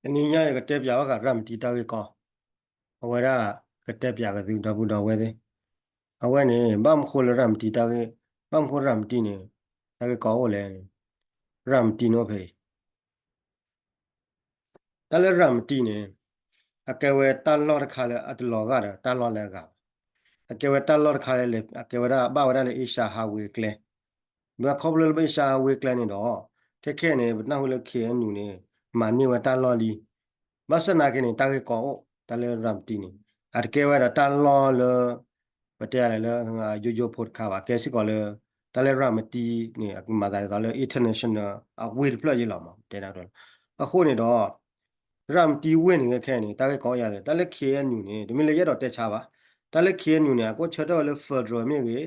တနံၤညါအံၤကတဲပၠးဘၣ်ဃးရၤမတံတၢ်ဂ့ၢ်ကီ, အဝဲဒၣ်ကတဲပၠးက့ၤသုဒီပုၢ်ဒီဝဲၢ်သ့ၣ်, အဝဲန့ၣ် ဘၣ်မနုၤဃိလၢရၤမတံတၢ်ဂ့ၢ်, ဘၣ်မနုၤဃိရၤမတံန့ၣ် တၢ်ဂ့ၢ်ကီအိၣ်လဲၣ်န့ၣ်, ရၤမတံန့ၣ်အိၣ်ဖဲအံၤ တၢ်လၢရၤမတံန့ၣ် အကဲဝဲတၢ်လီၢ်တခါလၢအတလီၤဂာ်ဒီးတၢ်လီၢ်လၢအဂၤဘၣ်. အကဲဝဲတၢ်လီၢ်တခါလၢ အကဲဝဲဒၣ်ဘၣ်ဝဲဒၣ်လၢ Asia Highway ကျဲ, မ့ၢ်ခီဖျိလၢ Asia Highway ကျဲန့ၣ်ဒီး ခဲခဲန့ၣ် ပနၢ်ဟူလၢ ခ့ၣ်အဲၣ်ယူၣ်န့ၣ် မၤန့ၢ်ဝဲတၢ်လီၢ်လံ. ဘၣ်ဆၣ်သနာ်က့န့ၣ် တၢ်ဂ့ၢ်ကီအိၣ် တၢ်လၢရၤမတံန့ၣ် အတကဲဝဲဒၣ်တၢ်လီၢ်လၢ ပတဲလဲၣ်လၢ ယိယိဖိတခါဘၣ်, ကဲစ့ၢ်ကီးလၢ တၢ်လၢရၤမတံန့ၣ် အကမၤသးဒ်သိးလၢ international အဝ့ၢ်တဖျၢၣ်ယ့လီၤမး တဲဒၣ်လီၤ. အဃိန့ၣ်ဒီး ရၤမတံဝ့ၢ်န့ၣ်ခဲခဲန့ၣ် တၢ်ဂ့ၢ်ကီအိၣ်ယၤလၢ တၢ်လၢ ခ့ၣ်အဲၣ်ယူၣ်န့ၣ် တမ့ၢ်လၢယအဲၣ်ဒိးတဲဆါဘၣ်, တၢ်လၢ ခ့ၣ်အဲၣ်ယူၣ်န့ၣ် အကအိၣ်ဆၢထၢၣ်ဝဲလၢ federal မ့ၢ်ဂ့ၤ,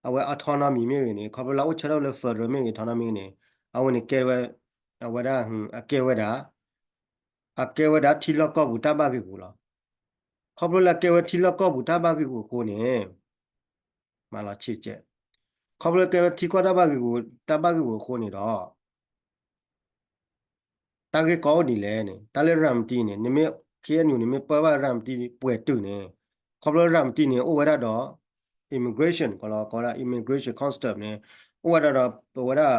အဝဲ autonomy မ့ၢ်ဂ့ၤန့ၣ် ခီဖျိလၢအအိၣ်ဆၢထၢၣ်ဝဲလၢ federal မ့ၢ်ဂ့ၤ autonomy န့ၣ် အဝဲန့ၣ်ကဲဝဲ အဝဲဒၣ် အကဲဝဲဒၣ် အကဲဝဲဒၣ်ထံလီၢ်ကီၢ်ပူၤတၢ်ဘၣ်ဂ့ၢ်ပူၤလီၤ. ခီဖျိလၢအကဲဝဲထံလီၢ်ကီၢ်ပူၤတၢ်ဘၣ်ဂ့ၢ်ပူၤအဃိန့ၣ် မၤလီၤဆံးကဲး, ခီဖျိလၢကဲဝဲထံကီၢ်တၢ်ဘၣ်ဂ့ၢ်ပူၤ တၢ်ဘၣ်ဂ့ၢ်ပူၤအဃိန့ၣ်ဒီး တၢ်ဂ့ၢ်ကီအိၣ်ဒ်လဲၣ်န့ၣ် တၢ်လၢရၤမတံန့ၣ် နမ့ၢ် ခ့ၣ်အဲၣ်ယူၣ် နမ့ၢ်ပၢဘၣ်ရၤမတံပှဲၤတုာ်န့ၣ် ခီဖျိရၤမတံန့ၣ် အိၣ်ဝဲဒၣ်ဒီး immigration ကီးလီၤ ကီးဝဲဒၣ် immigration custom န့ၣ် အိၣ်ဝဲဒၣ်ဒီး ပဝဲဒၣ်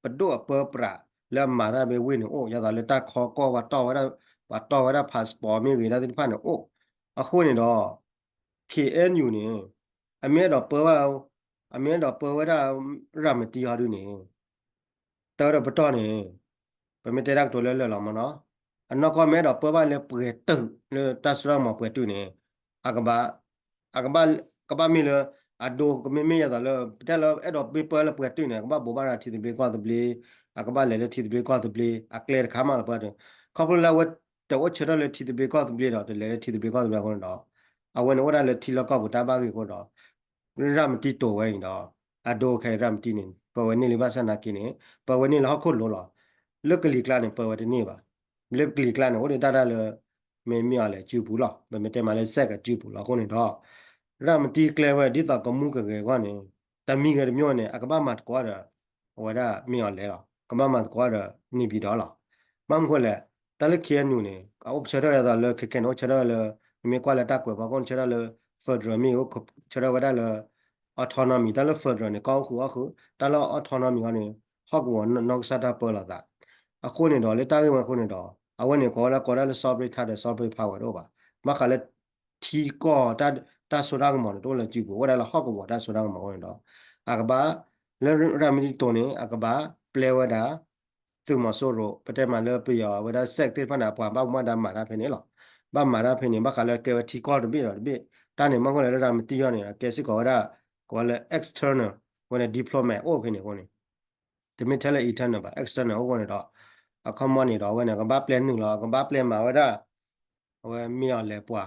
ပဒိၣ်အပၢပြးလၢအမၤတၢ်ဖဲဝ့ၢ်န့ၣ်အိၣ် ဒ်သိးလၢတၢ်ခီကီၢ် ပှၤတီၢ်ဝဲဒၣ် ပှၤတီၢ်ဝဲဒၣ် passport မ့ၢ်ဂ့ၤ တၢ်သ့ၣ်တဖၣ်န့ၣ်အိၣ်. အဃိန့ၣ်ဒီး ခ့ၣ်အဲၣ်ယူၣ်န့ၣ် အမ့ၢ်အဲၣ်ဒိးပၢဘၣ် အမ့ၢ်အဲၣ်ဒိးပၢဝဲဒၣ် ရၤမတံဟီဒုန့ၣ် တၢ်ဒီးပတီၢ်န့ၣ် ပမ့ၢ်တဲတၢ်ကတိၤလၢလၢာ်လီၤမးနီၤ, အနီၢ်ကီၢ်မ့ၢ်အဲၣ်ဒိးပၢဘၣ်လၢပှဲၤတုာ် လၢတၢ်စိတၢ်ကမီၤပှဲၤတုာ်န့ၣ် အကဘၣ် အကဘၣ် ကဘၣ်မ့ၢ်လၢ အဒိကမ့မ့ၢ်ယၤသိးလၢ ပတဲလၢအဲၣ်ဒိးမ့ၢ်ပၢလၢပှဲၤတုာ်န့ၣ် အကဘၣ်ဘိးဘၣ်ဒီးထံသဘျ့ကီၢ်သဘျ့, အကဘၣ်လဲၤလၢထံသဘျ့ကီၢ်သဘျ့ အကျဲတခါမးလီၤပှဲၤတုာ်, ခီဖျိလၢအဝဲတအိၣ်ဆၢထၢၣ်လၢထံသဘျ့ကီၢ်သဘျ့ဒီး တလဲၤလၢထံသဘျ့ကီၢ်သဘျ့အဃိန့ၣ်ဒီး အဝဲန့ၣ်အိၣ်ဒၣ်လၢထံလီၢ်ကီၢ်ပူၤတၢ်ဘၣ်ဂ့ၢ်အဃိဒီး ရၤမတံတိာ်ဝဲအံၤဒီး အဒိခဲအံၤရၤမတံန့ၣ် ပၢဝဲန့ၢ်လံဘၣ်ဆၣ်သနာ်က့န့ၣ် ပၢဝဲန့ၢ်လၢဟီၣ်ခိၣ်လိၤလီၤ. လၢကလံၤကျါန့ၣ် ပၢဝဲတန့ၢ်ဘၣ်. လၢကလံၤကျါန့ၣ် အိၣ်ဒံးတၢ်တၢ်လၢ မ့ၢ်မ့ၢ်အီၤလဲၤစုပူၤလီၤ. ပမ့ၢ်တဲမးလၢ စဲၣ်ကစုပူၤလီၤ. အဃိန့ၣ်ဒီး ရၤမတံကျဲဝဲဒ်သိးကမူကဂဲၤအဂီၢ်န့ၣ် တမံၤဂဲၤတမံၤန့ၣ် အကဘၣ်မၤသကိးဒီး အဝဲဒၣ်မ့ၢ်အီၤလဲၤလီၤ. ကဘၣ်မၤသကိးဒီး နေပြည်တော် လီၤ. ဘၣ်မနုၤဃိလဲၣ်, တၢ်လၢ ခ့ၣ်အဲၣ်ယူၣ် န့ၣ် အအိၣ်ဆၢထၢၣ်ဒ်သိးလၢ ခဲခဲန့ၣ် အိၣ်ဆၢထၢၣ်လၢ နမ့ၢ်ကွၢ်လၢတၢ်ကွဲးဖီခိၣ်န့ၣ် ဆၢထၢၣ်လၢ federal မ့ၢ်ဂ့ၤ အိၣ်ဆၢထၢၣ်ဝဲဒၣ်လၢ autonomy တၢ်လၢ federal န့ၣ် ကီၢ်အိၣ်ဃုာ်အီၣ်ဃုာ်, တၢ်လၢ autonomy အဂီၢ်န့ၣ် ဟီၣ်ကဝီၤနီၢ်ကစၢ်တၢ်ပၢလီၤသး. အဃိန့ၣ်ဒီး လၢတၢ်ဂ့ၢ်ဝဲအဃိန့ၣ်ဒီး အဝဲန့ၣ်ကိးဝဲဒၣ် ကိးဒၣ်လၢ sovereign title sovereign power တအိၣ်ဘၣ်. ဘၣ်ဃးလၢ ထံကီၢ် တၢ်စိတၢ်ကမီၤန့ၣ် တအိၣ်လၢစုပူၤ, အိၣ်ဝဲဒၣ်လၢဟီၣ်ကဝီၤတၢ်စိတၢ်ကမီၤအဃိန့ၣ်ဒီး အကဘၣ် လၢရၤမတံတိာ်န့ၣ် အကဘၣ်ပျဲဝဲဒၣ် သုးမီၤစိရိၤ ပတဲမးလၢပယီၤဝဲဒၣ် စဲၣ် သ့ၣ်တဖၣ်န့ၣ် ပှၤဘၣ်မူဘၣ်ဒါမၤတၢ်ဖဲန့ၣ်လီၤ. ဘၣ်မၤတၢ်ဖဲန့ၣ် ဘၣ်ဃးလၢကဲဝဲထံကီၢ်တဘ့ၣ်ဒီးတဘ့ၣ်, တၢ်န့ၣ် မ့ၢ်ကွၢ်လၢ လၢရၤမတံအဂီၢ်န့ၣ် ကဲစ့ၢ်ကီးဝဲဒၣ် ကိးဝဲလၢ external ဝဲဒၣ် diplomat အိၣ်ဖဲန့ၣ်အဃိန့ၣ် တမ့ၢ်ထဲလၢ internal ဘၣ် external အိၣ်အဃိန့ၣ်ဒီး အခီပညီန့ၣ်ဒီး အဝဲန့ၣ် ကဘၣ်ပျဲနုာ်လီၤ ကဘၣ်ပျဲမၤဝဲဒၣ် အဝဲမ့ၢ်အီၤလဲၤပှၤ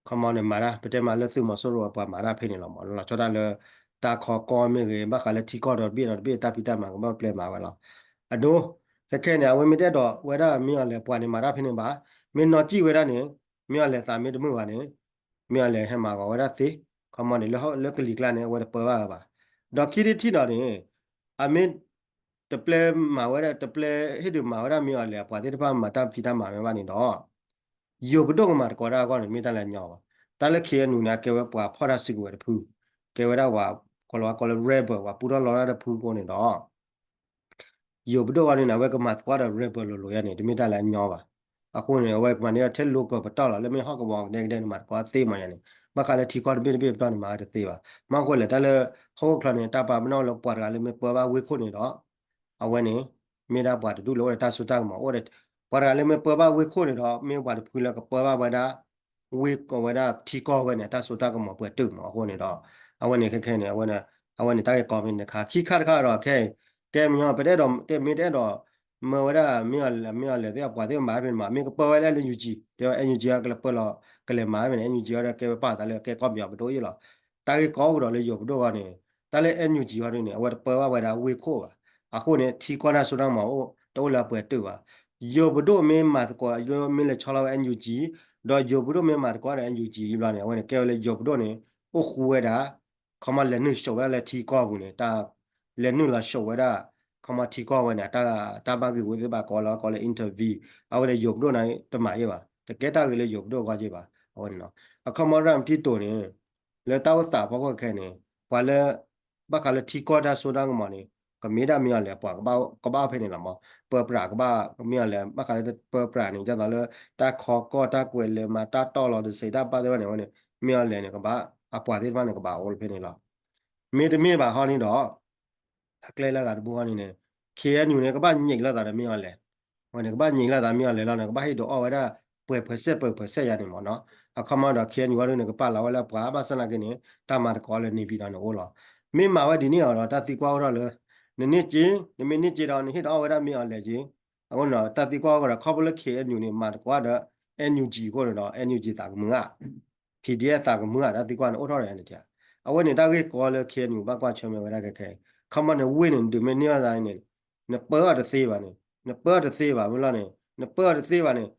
ခီပညီန့ၣ်မၤတၢ် ပတဲမးလၢသုးမီၤစိရိၤအပှၤမၤတၢ်ဖဲန့ၣ်လီၤမး လီၤဆီဒၣ်တၢ်လၢ တၢ်ခီကီၢ်မ့ၢ်ဂ့ၤ ဘၣ်ဃးလၢထံကီၢ်ဒီးတဘ့ၣ်ဒီးတဘ့ၣ် တၢ်ဖံးတၢ်မၤကဘၣ်ပျဲမၤဝဲလီၤ. အဒိ ခဲခဲန့ၣ် အဝဲမ့ၢ်တအဲၣ်ဒိးဝဲဒၣ်မ့ၢ်အီၤလဲၤပှၤန့ၣ် မၤတၢ်ဖဲန့ၣ်ဘၣ်. မ့ၢ်နီၢ်ကံၣ်ဝဲဒၣ်န့ၣ် မ့ၢ်အီၤလဲၤသးမ့ၢ်တမုာ်ဘၣ်န့ၣ် မ့ၢ်အီၤလဲၤဟဲမၤဂီၤဝဲဒၣ်သ့ ခီပညီန့ၣ် လၢကလံၤကျါန့ၣ် အဝဲတပၢဘၣ်ဝဲဘၣ်. ဒီးခံထံၣ်တထံၣ်ဒီးန့ၣ် အမ့ၢ် တပျဲမၤဝဲဒၣ် တပျဲဟ့ၣ်ဒုးမၤဝဲဒၣ်မ့ၢ်အီၤလဲၤအပှၤသ့ၣ်တဖၣ်မၤတၢ်ဖံးတၢ်မၤမ့ၢ်ဘၣ်န့ၣ်ဒီး ယိၤပဒိၣ်ကမၤသကိးတၢ်အဂီၢ်န့ၣ် မ့ၢ်တၢ်လၢအညီဘၣ်. တၢ်လၢ ခ့ၣ်အဲၣ်ယူၣ် န့ၣ် အကဲဝဲပှၤဖီၣ်တၢ်စုကဝဲၤတဖု, ကဲဝဲဒၣ်ပှၤ ကိးလီၤဝဲကိးလၢ rebel ပှၤပူထီၣ်လီတၢ်တဖုအဃိန့ၣ်ဒီး ယိၤပဒိၣ်အဂီၢ်န့ၣ် အဝဲကမၤသကိးဒီး rebel လိၤလိၤယါန့ၣ် တမ့ၢ်တၢ်လၢအညီဘၣ်. အဃိန့ၣ် အဝဲကမၤန့ၢ်ထဲ local ပတီၢ်လီၤ လၢမ့ၢ်ဟီၣ်ကဝီၤကဒဲကဒဲန့ၣ် မၤသကိးသ့မးယါန့ၣ် ဘၣ်ဃးလၢထံကီၢ်တဘ့ၣ်တဘ့ၣ်ပတီၢ်န့ၣ် မၤဝဲတသ့ဘၣ်. မ့ၢ်အဃိလဲၣ် တၢ်လၢ ဟီၣ်ခိၣ်ချၢန့ၣ် တၢ်ပာ်ပနီၣ်လၢပှၤတဂၤလၢမ့ၢ်ပၢဘၣ်ဝ့ၢ်ခိၣ်န့ၣ်ဒီး အဝဲန့ၣ် မ့ၢ်ဒၣ်ပှၤတဒူၣ်လၢအိၣ်ဒီးတၢ်စိတၢ်ကမီၤအိၣ်ဒီး ပှၤတဂၤလၢမ့ၢ်ပၢဘၣ်ဝ့ၢ်ခိၣ်န့ၣ်ဒီး မ့ၢ်ပှၤတဖုလၢကပၢဘၣ်ဝဲဒၣ် ဝ့ၢ်ကီးဝဲဒၣ်ထံကီၢ်ဝဲန့ၣ် တၢ်စိတၢ်ကမီၤပှဲၤတုာ်မးအဃိန့ၣ်ဒီး အဝဲန့ၣ်ခဲခဲန့ၣ် အဝဲန့ၣ် အဝဲန့ၣ်တၢ်ဂ့ၢ်ကီမ့ၢ်တခါ ခံခါတခါဒီးခဲအံၤ ကဲမညီ ပတအဲၣ်ဒိး တမ့ၢ်တအဲၣ်ဒိး မၢဝဲဒၣ် မ့ၢ်အီၤလဲၤသ့ၣ် အပှၤသ့ၣ်မၤဖဲန့ၣ်မး မ့ၢ်ကပၢဝဲလၢ NUG တဲဝဲ NUG ကလဲၤပၢလီၤ ကလဲၤမၤဖဲန့ၣ် NUG အီၤဒီးကဲဝဲပာ်သးလၢကဲကီၢ်ပယီၤပဒိၣ်အံၤလီၤ. တၢ်ဂ့ၢ်ကီအိၣ်ကဒီးလၢယိၤပဒိၣ်အဂီၢ်န့ၣ် တၢ်လၢ NUG အီၤဒ်န့ၣ် အဝဲတပၢဘၣ်ဝဲဒၣ်ဝ့ၢ်ခိၣ်ဘၣ်. အဃိန့ၣ် ထံကီၢ်တၢ်စိတၢ်ကမီၤအိၣ် တအိၣ်လၢအပှဲၤတုာ်ဘၣ်. ယိၤပဒိၣ်မ့ၢ်မၤသကိး မ့ၢ်လဲၤဆီလီၤဝဲ NUG ဒီးယိၤပဒိၣ်မ့ၢ်မၤသကိးဒီး NUG ဘျီန့ၣ် အဝဲန့ၣ်ကဲဝဲလၢယိၤပဒိၣ်န့ၣ် အိၣ်ဃူဝဲဒၣ် ခီမီလဲၤနုာ်ဆူၣ်ဝဲဒၣ်လၢထံကီၢ်ပူၤန့ၣ် တၢ်လဲၤနုာ်လီၤဆူၣ်ဝဲဒၣ် ခီမီထံကီၢ်ဝဲန့ၣ် တၢ်ဘၣ်ဂ့ၢ်ဝဲသ့ၣ်ဘၣ်ကိးလၢ ကိးလၢ interview အဝဲန့ၣ် ယိၤပဒိၣ်န့ၣ် တမၤအ့ၣ်ဘၣ် တကဲတၢ်ဂ့ၢ်လၢယိၤပဒိၣ်အဂီၢ်က့ဘၣ် အဝဲန့ၣ်နီၤ အခီမီရၤမတံတိာ်န့ၣ် လၢတၢ်အိၣ်သးဖီခိၣ်ခဲအံၤန့ၣ် ပှၤလၢ ဘၣ်ဃးလၢထံကီၢ်တၢ်စိတၢ်ကမီၤန့ၣ် ကမ့ၢ်ဒၣ်မ့ၢ်အီၤလဲၣ် ပှၤကဘၣ်အိၣ်ဖဲန့ၣ်လီၤမး ပၢပြးကဘၣ် မ့ၢ်အီၤလဲၣ် ဘၣ်ဃးလၢပၢပြးန့ၣ် ဒ်သိးလၢ တၢ်ခီကီၢ်တၢ်ကွဲးလၢမၤတၢ်တီၢ်လီၤတစဲးတၢ်ဘၣ်သ့ၣ်တဖၣ်န့ၣ် အဝဲန့ၣ် မ့ၢ်အီၤလဲၣ်န့ၣ် ကဘၣ် အပှၤသ့ၣ်တဖၣ်န့ၣ် ကဘၣ်အိၣ်ဖဲန့ၣ်လီၤ မ့တမ့ၢ်ဘၣ်ဟီန့ၣ်ဒီး အကျဲလၢအဂၤတဘိဟီန့ၣ်န့ၣ် ခ့ၣ်အဲၣ်ယူၣ်န့ၣ် ကဘၣ်ညံးလိာ်သးဒီးမ့ၢ်အီၤလဲၣ် အဝဲန့ၣ် ကဘၣ်ညံးလိာ်သးမ့ၢ်အီၤလဲၣ်လီၤန့ၣ် ကဘၣ်ဟ့ၣ်ဒုးအီၣ်ဝဲဒၣ် ပှဲၤပှဲၤစဲးပှဲၤပှဲၤစဲးယါန့ၣ်မးနီၤ အခီမီဒီး ခ့ၣ်အဲၣ်ယူၣ်ဝဲဒၣ်န့ၣ် ကပာ်လီၤဝဲလၢပှၤ ဘၣ်ဆၣ်သနာ်က့န့ၣ် တၢ်မၤသကိးလၢ နေပြည်တော် န့ၣ်အိၣ်လီၤ မ့ၢ်မၤဝဲဒ်န့ၣ်အီၤဒီး တၢ်သံကွၢ်အိၣ်ထီၣ်လၢ နန့ၢ်စ့ နမ့ၢ်န့ၢ်စ့ဒီး နဟ့ၣ်ဒုးအီၣ်ဝဲဒၣ်မ့ၢ်အီၤလဲၣ်က့ အဃိန့ၣ်ဒီး တၢ်သံကွၢ်အိၣ်ထီၣ်ဒီး ခီဖျိလၢ ခ့ၣ်အဲၣ်ယူၣ်န့ၣ် မၤသကိးဒီး NUG အဃိန့ၣ်ဒီး NUG သးကမုာ်ဧါ PDF သးကမုာ်ဧါ တၢ်သံကွၢ်န့ၣ်အိၣ်ထီၣ်ဒီးန့ၣ် အဝဲန့ၣ်တၢ်ဂ့ၢ်ကီလၢ ခ့ၣ်အဲၣ်ယူၣ် ဘၣ်ကွၢ်ဆၢၣ်မဲာ်ဝဲဒၣ်ခဲခဲအံၤ ခီမီန့ၣ် ဝ့ၢ်န့ၣ် ဒုးမ့ၢ်န့ၢ်ဘၣ်သးန့ၣ် နပၢအီၤတသ့ဘၣ်န့ၣ် နပၢအီၤတသ့ဘၣ်မ့ၢ်လီၤန့ၣ် နပၢအီၤတသ့ဘၣ်န့ၣ်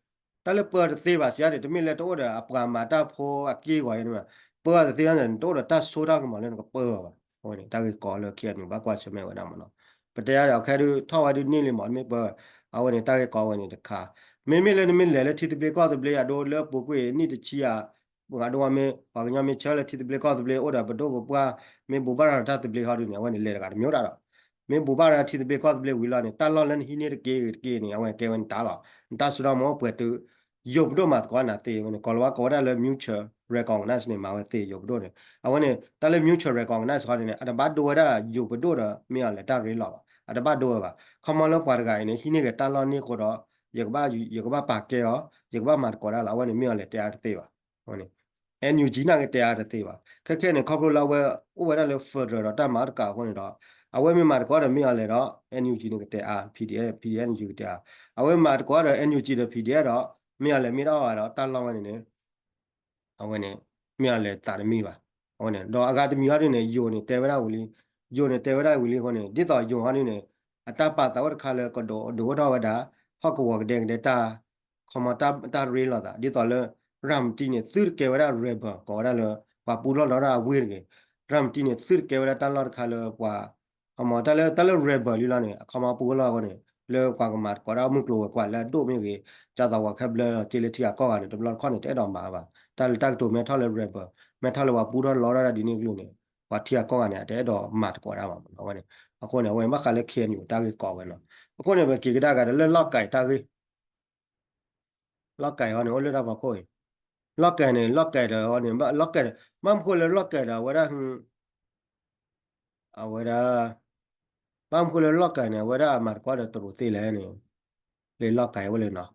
တၢ်လၢပၢအီၤတသ့ဘၣ်စံးအါန့ၣ် တမ့ၢ်လၢတအိၣ်ဒီးအပှၤမၤတၢ်ဖိအက့ၢ်ဂီၤအံၤန့ၣ် ပၢအီၤတသ့ဘၣ်န့ၣ် နတအိၣ်ဒီးတၢ်စိတၢ်ကမီၤလၢနကပၢအီၤဘၣ် အဝဲန့ၣ် တၢ်ဂ့ၢ်ကီလၢ ခ့ၣ်အဲၣ်ယူၣ် ဘၣ်ကွၢ်ဆၢၣ်မဲာ်ဝဲဒၣ်မးနီၤ ပတဲအါဒီး အခဲဒုးထီၣ်ဝဲဒုးန့ၢ်လံမး တမ့ၢ်ပၢ အဝဲန့ၣ် တၢ်ဂ့ၢ်ကီဝဲန့ၣ်တခါ မ့မ့ၢ်လၢနမ့ၢ်လဲၤလၢထံသဘျ့ကီၢ်သဘျ့ အဒိလၢပူၤကွံာ်နံၣ်တဆံဧါ ပှၤဒိဝဲမ့ၢ် ပှၤကညီမ့ၢ်ဆၢလၢထံသဘျ့ကီၢ်သဘျ့ အိၣ်ဒီးပဒိၣ်ပပှၢ် မ့ၢ်ဘိးဘၣ်ရၤဒီးတၢ်သဘျ့ဟီဒုးန့ၣ် အဝဲန့ၣ်လဲၤတဂၤတမံၤဒၣ်ဒီး မ့ၢ်ဘိးဘၣ်ရၤထံသဘျ့ကီၢ်သဘျ့ဝံၤလီၤန့ၣ် တၢ်လီၢ်လၢနဟံးန့ၢ်တက့ၢ်တက့ၢ်န့ၣ် အဝဲကဲဝဲနတၢ်လီၤ နတၢ်စိတၢ်ကမီၤအိၣ်ပှဲၤတုၤ ယိၤပဒိၣ်မၤသကိးနၤသ့ဝဲန့ၣ် ကိးလီၤဝဲကိးဝဲဒၣ်လၢ mutual recognize န့ၣ် မၤဝဲသ့ ယိၤပဒိၣ်န့ၣ် အဝဲန့ၣ် တၢ်လၢ mutual recognize ဟီဒုးန့ၣ် အတဘၣ်ဒိဝဲဒၣ်ယိၤပဒိၣ်ဒီးမ့ၢ်အီၤလဲၣ်တၢ်ရ့လိာ်ဘၣ် အတဘၣ်ဒိဝဲဘၣ် ခီမီလၢပှၤတဂၤအံၤန့ၣ် ဟံးန့ၢ်က့ၤတၢ်လီၢ်န့ၢ်အဃိဒီး ယကဘၣ်ပာ်ကဲအီၤ ယကဘၣ်မၤသကိးတၢ်လီၤ အဝဲန့ၣ်မ့ၢ်အီၤလဲၣ်တဲအါတသ့ဘၣ် အဝဲန့ၣ် NUG နာ်က့တဲအါတသ့ဘၣ် ခဲခဲန့ၣ် ခီဖျိလၢအဝဲအိၣ်ဝဲဒၣ်လၢ federal ဒီးတၢ်မၤအီၣ်တကးအဃိန့ၣ်ဒီး အဝဲမ့ၢ်မၤသကိးဒီးမ့ၢ်အီၤလဲၣ်ဒီး NUG န့ၣ်ကတဲအါ PDF NUG ကတဲအါ အဝဲမၤသကိးဒီး NUG ဒီး PDF ဒီး မ့ၢ်အီၤလဲၣ်မ့ၢ်တၢ်အီၣ်ဘၣ်ဒီး တၢ်လီၢ်ဝဲန့ၣ်န့ၣ် အဝဲန့ၣ် မ့ၢ်အီၤလဲၣ်သးတမံဘၣ် အဝဲန့ၣ် ဒီးအဂၤတမံၤဟီဒုးန့ၣ် ယိၤန့ၣ်တဲဝဲဒၣ်ဝံၤလံ ယိၤန့ၣ်တဲဝဲဒၣ်ဝံၤလံအဃိန့ၣ် ဒ်သိးယိၤဟီဒုးန့ၣ် အတၢ်ပာ်သးအိၣ်တခါလၢကဒိးဒိးအိၣ်ထီၣ်ဝဲဒၣ် ဟီၣ်ကဝီၤကဒဲကဒဲတၢ် ခီမီတၢ်ရ့လိာ်သး ဒ်သိးလၢ ရၤမတံန့ၣ် သုတကဲဝဲဒၣ် rebel ကိးဝဲဒၣ်လၢ ပှၤပူထီၣ်လီၤဒၣ်အဝ့ၢ်တဂ့ၤ ရၤမတံန့ၣ် သုတကဲဝဲဒၣ်တၢ်လီၢ်တခါလၢပှၤ ခီမီတၢ်လၢ တၢ်လၢ rebel လံလီၤန့ၣ် အခီမီပူထီၣ်လီၤအဃိန့ၣ် လၢပှၤကမၤသကိးဒၣ်မုၢ်ကျိၤဝဲၤကွာ်လၢအဒိၣ်မ့ၢ်ဂ့ၤ ဒ်သိးပှၤခဲဘျၢလီၤက့လၢထံဂၤကီၢ်ဂၤန့ၣ် တဘျီတခီၣ်န့ၣ် တအဲၣ်ဒိးမၤဘၣ် တၢ်လၢတၢ်ကတိၤမ့ၢ်ထီၣ်လၢ rebel မ့ၢ်ထီၣ်လၢပှၤပူထီၣ်လီၤဒၣ်ဒ်န့ၣ်အကျိၤန့ၣ် ပှၤထံဂၤကီၢ်ဂၤန့ၣ် အတအဲၣ်ဒိးမၤသကိးဒၣ်ဘၣ်မး အဝဲန့ၣ် အဃိန့ၣ် အဝဲန့ၣ် ဘၣ်ဃးလၢ ခ့ၣ်အဲၣ်ယူၣ် တၢ်ဂ့ၢ်ကီဝဲနီၤ အဃိန့ၣ် ပက့ၤကဒါက့ၤဒီးလၢလီၢ်ကၢၤတၢ်ဂ့ၢ် လီၢ်ကၢၤဟီန့ၣ် အိၣ်လၢတၢ်ဖီခိၣ်အံၤ လီၢ်ကၢၤန့ၣ် လီၢ်ကၢၤဒီးန့ၣ် လီၢ်ကၢၤဒီး ဘၣ်မနုၤဃိလၢလီၢ်ကၢၤဒီး အဝဲဒၣ် အဝဲဒၣ် ဘၣ်မနုၤဃိလၢလီၢ်ကၢၤန့ၣ် အဝဲဒၣ်အမၤသကိးဒီးတရူးသ့လဲၣ်န့ၣ် လၢလီၢ်ကၢၤအိၣ်လၢနီၤ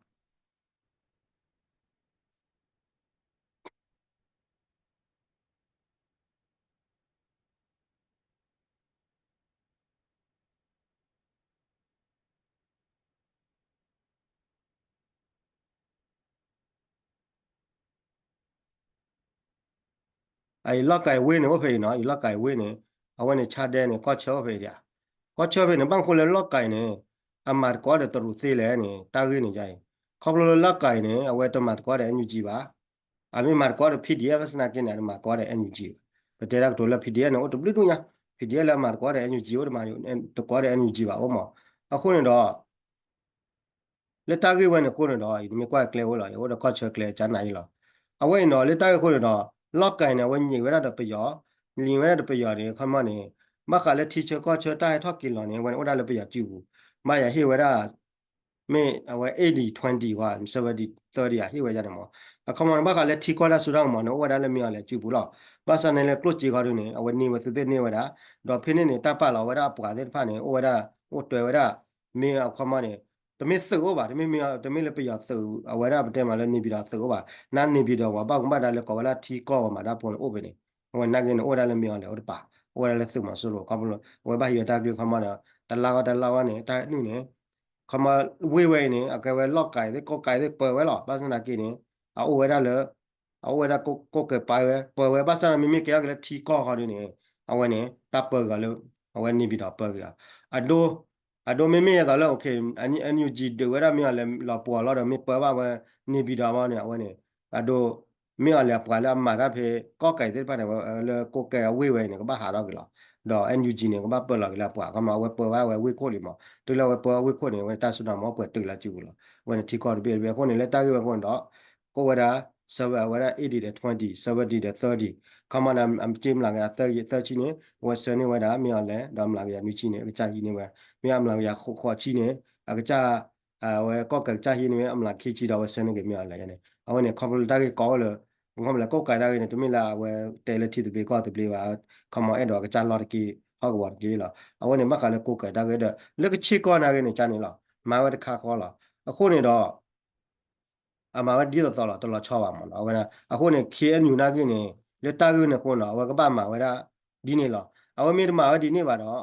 အအံၤလီၢ်ကၢၤဝ့ၢ်န့ၣ် အိၣ်ဖဲအံၤနီၤ အံၤလီၢ်ကၢၤဝ့ၢ်န့ၣ် အဝဲန့ၣ်ဆါဒဲန့ၣ် ကီၢ်ဆၢအိၣ်ဖဲအံၤဒံး ကီၢ်ဆၢဖဲန့ၣ် ဘၣ်မနုၤဃိလၢလီၢ်ကၢၤအံၤန့ၣ် အမၤသကိးဒီးတရူးသ့လဲၣ်န့ၣ် တၢ်ဂ့ၢ်န့ၣ်ယါအံၤ ခီဖျိလၢလီၢ်ကၢၤအံၤန့ၣ် အဝဲတမၤသကိးဒီး NUG ဘၣ် အမ့ၢ်မၤသကိးဒီး PDF ဘၣ်ဆၣ်သနာ်က့န့ၣ် အတမၤသကိးဒီး NUG ဘၣ် ပတဲတၢ်ကတိၤလၢ PDF န့ၣ် အိၣ်တဘျုးဒူၣ်ညါ PDF လၢအမၤသကိးဒီး NUG အိၣ်တမၤသကိးဒီး NUG ဘၣ်အိၣ်မး အဃိန့ၣ်ဒီး လၢတၢ်ဂ့ၢ်ဝဲန့ၣ်အဃိန့ၣ်ဒီး ယမ့ၢ်ကွၢ်ကျဲအိၣ်လီၤ ယအိၣ်ဒီးကီၢ်ဆၢကျဲကနၤအံၤလီၤ အဝဲအံၤဒီး လၢတၢ်ဂ့ၢ်အဃိန့ၣ်ဒီး လီၢ်ကၢၤန့ၣ် အဝဲညံးဝဲဒၣ်ဒီးပယီၤ ညံးဝဲဒၣ်ဒီးပယီၤန့ၣ် ခီမီန့ၣ် ဘၣ်ဃးလၢထံဆၢကီၢ်ဆၢတၢ်ဟဲထီၣ်က့ၤလီၤန့ၣ် အဝဲန့ၣ်အိၣ်ဒၣ်လၢပယီၤစုပူၤ ဘၣ်ယၤဟ့ၣ်ဝဲဒၣ် မ့ၢ်အဝဲ eighty twenty ဝဲ seventy thirty အဟ့ၣ်ဝဲဒၣ်န့ၣ်မး အခီမီန့ၣ် ဘၣ်ဃးလၢထံကီၢ်တၢ်စိတၢ်ကမီၤန့ၣ် အိၣ်ဝဲဒၣ်လၢမ့ၢ်အီၤလဲၣ်စုပူၤလီၤ ဘၣ်ဆၣ်န့ၣ်လၢကျိၣ်စ့ခီဒုန့ၣ် အဝဲန့ၢ်ဝဲသုသ့ၣ်န့ၢ်ဝဲဒၣ် ဒီးဖဲန့ၣ်န့ၣ် တၢ်ပာ်လီၤဝဲဒၣ်အပှၤသ့ၣ်တဖၣ်န့ၣ် အိၣ်ဝဲဒၣ် အိၣ်တွဲဝဲဒၣ် မ့ၢ်အခီမီန့ၣ် တမ့ၢ်သုးအိၣ်ဘၣ် တမ့ၢ်မ့ၢ် တမ့ၢ်လၢပယီၤသုး အဝဲဒၣ်ပတဲမးလၢ နေပြည်တော် သုးအိၣ်ဘၣ် န နေပြည်တော် ပှၤဘၣ်ကမူဘၣ်ဒါလၢကိးဝဲဒၣ်ထံကီၢ်ပှၤမၤတၢ်ဖိန့ၣ်အိၣ်ဖဲန့ၣ် အဝဲနာ်က့န့ၣ် အိၣ်ဝဲဒၣ်လၢမ့ၢ်အီၤလဲၣ်အိၣ်တပၤ အိၣ်ဝဲဒၣ်လၢသုးမီၤစိရိၤခီဖျိ အဝဲဘၣ်ဟံးဝဲတၢ်ကလုၢ်ခီမီဒီး တလါဝဲတလါဝဲန့ၣ် တၢ်နုာ်န့ၣ် ခီမီဝ့ၢ်ဝဲအံၤန့ၣ် အကဲဝဲလီၢ်ကၢၤသ့ၣ်ကိးကၢၤသ့ၣ်ပၢဝဲလီၤ ဘၣ်ဆၣ်သနာ်က့န့ၣ် အအိၣ်ဝဲဒၣ်လၢ အအိၣ်ဝဲဒၣ်ကိးကၢၤပာ်ဝဲ ပၢဝဲ ဘၣ်ဆၣ်မ့မ့ၢ်ကဲထီၣ်က့ၤလၢထံကီၢ်ခီဒုန့ၣ် အဝဲန့ၣ် တၢ်ပၢက့ၤအီၤလၢ အဝဲ နေပြည်တော် ပၢက့ၤအီၤ အဒိ အဒိမ့မ့ၢ်ယသိးလၢ OK NUG ဒုးဝဲဒၣ်မ့ၢ်အီၤလဲၣ်လီၤပှီၤလီၤဒီးမ့ၢ်ပၢဘၣ်ဝဲ နေပြည်တော် မးန့ၣ် အဝဲန့ၣ် အဒိ မ့ၢ်အီၤလဲၣ်အပှၤလၢအမၤတၢ်ဖဲ ကီၢ်ကၢၤသ့ၣ်တဖၣ်န့ၣ် လၢကိးကၢၤအဝ့ၢ်ဝဲအံၤန့ၣ် ကဘၣ်ဟးထီၣ်က့ၤလီၤ ဒီး NUG န့ၣ် ကဘၣ်ပၢလီၤက့ၤလၢအပှၤ ခီမး အဝဲပၢဝဲဝ့ၢ်ခိၣ်လံမး တုၤလၢအဝဲပၢဝဲဝ့ၢ်ခိၣ်န့ၣ် အဝဲတၢ်စိတၢ်ကမီၤပှဲၤတုာ်လၢစုပူၤလီၤ. အဝဲန့ၣ်ထံကီၢ်တဘ့ၣ်တဘ့ၣ်အဃိန့ၣ် လၢတၢ်ဂ့ၢ်ဝဲအဃိန့ၣ်ဒီး ကအိၣ်ဝဲဒၣ် အဝဲဒၣ် eighty ဒီး twenty, seventy ဒီး thirty, ခီမးန့ၣ် အက့မျးကယၤသၢဆံန့ၣ် အဝဲဆှၢန့ၢ်ဝဲဒၣ် မ့ၢ်အီၤလဲၣ် ဒီးမျးကယၤနွံဆံန့ၣ် အကစၢ်ဟံးန့ၢ်ဝဲ မ့ၢ်အမျးကယၤဃိးဆံန့ၣ် အကစၢ် အဝဲကီၢ်ကးကစၢ်ဟံးန့ၢ်ဝဲအမျးခံဆံဒီးအဝဲဆှၢန့ၢ်က့ၤမ့ၢ်အီၤလဲၣ်န့ၣ် အဝဲန့ၣ် ခီဖျိလၢတၢ်ဂ့ၢ်ကီအိၣ်လၢ ခီမးလၢကီၢ်ကးတၢ်ဂ့ၢ်န့ၣ် တမ့ၢ်လၢအဝဲတဲလၢထံသဘျ့ကီၢ်သဘျ့ဘၣ် ခီမးအဲၣ်ဒိးအကစၢ်လီၢ်တက့ၢ် ဟီၣ်ကဝီၤတက့ၢ်လီၤ. အဝဲန့ၣ်ဘၣ်ဃးလၢကီၢ်ကးတၢ်ဂ့ၢ်ဒီး လၢကခ့ၣ်ကီၢ်နာ်ဂ့ၢ်န့ၣ် ကန့ၣ်လီၤ မၤဝဲတခါဃီလီၤ. အဃိန့ၣ်ဒီး အမၤဝဲဒ်သိးသိးလီၤ တလီၤဆီဘၣ်မးနီၤ အဝဲဒၣ် အဃိန့ၣ် KNU နာ်ဂ့ၢ်န့ၣ် လၢတၢ်ဂ့ၢ်န့ၣ်အဃိနီၤ အဝဲကဘၣ်မၤဝဲဒၣ်ဒ်န့ၣ်လီၤ. အဝဲမ့ၢ်တမၤဝဲဒ်န့ၣ်ဘၣ်ဒီး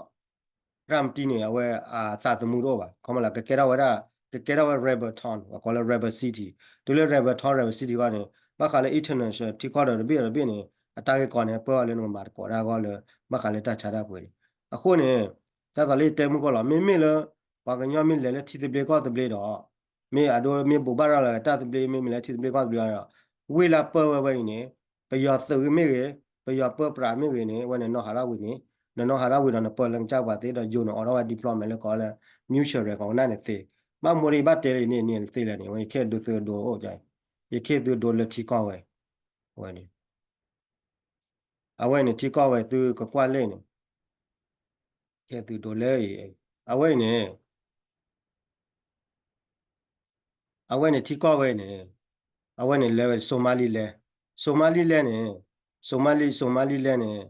ရၤမတံန့ၣ် အဝဲအသးသမူတအိၣ်ဘၣ် ခီမးလၢ ကကဲထီၣ်ဝဲဒၣ် ကကဲထီၣ်ဝဲ rebel town ပှၤကိးလၢ rebel city တုၤလၢ rebel town rebel city အဂီၢ်န့ၣ် ဘၣ်ဃးလၢ international ထံကီၢ်ဒီးတဘ့ၣ်ဒီးတဘ့ၣ်န့ၣ် အတၢ်ဂ့ၢ်ကီန့ၣ် ပၢအီၤလၢနကမၤသကိးတၢ်အဂီၢ်လၢ ဘၣ်ဃးလၢတၢ်ဆါတၢ်ပှ့ၤန့ၣ် အဃိန့ၣ် ဒ်သိးလၢယတဲမုၢ်ကီၢ်လီၤ မ့မ့ၢ်လၢ ပှၤကညီမ့ၢ်လဲၤလၢထံသဘျ့ကီၢ်သဘျ့ဒီး မ့ၢ်အဒိ မ့ၢ်ဘိးဘၣ်ရၤလီၤတၢ်သဘျ့ မ့မ့ၢ်လဲၤထံသဘျ့ကီၢ်သဘျ့ဒီး ဝ့ၢ်လၢပၢဝဲဝဲအံၤန့ၣ် ပယီၤသုးမ့ၢ်ဂ့ၤ ပယီၤပၢပြးမ့ၢ်ဂ့ၤန့ၣ် အဝဲန့ၣ်နီၢ်ဟးထီၣ်ဝံၤန့ၣ် နနီၢ်ဟးထီၣ်ဝံၤဒီးနပၢလၢကစၢ်ပှၤသ့ဒီးယိၤန့ၣ် အိးထီၣ်ဝဲ deployment လၢကိးလၢ mutual ကီးနၢ်န့ၣ်သ့ ဘၣ်မနုၤဒီးယဘၣ်တဲလၢယန့ၢ်န့ၢ်သ့လဲၣ်န့ၣ် အဝဲယခ့ၣ်ဒုးသုးဒိအိၣ် ယခ့ၣ်သုးဒိလၢထံကီၢ်ဝဲ အဝဲန့ၣ် အဝဲန့ၣ်ထံကီၢ်ဝဲသုကကွၢ်လၢန့ၣ် ခ့ၣ်သုးဒိလၢအံၤ အဝဲအံၤန့ၣ် အဝဲန့ၣ်ထံကီၢ်ဝဲန့ၣ် အဝဲန့ၣ်လဲၤဝဲ Somaliland, Somaliland န့ၣ် Somali, Somaliland န့ၣ်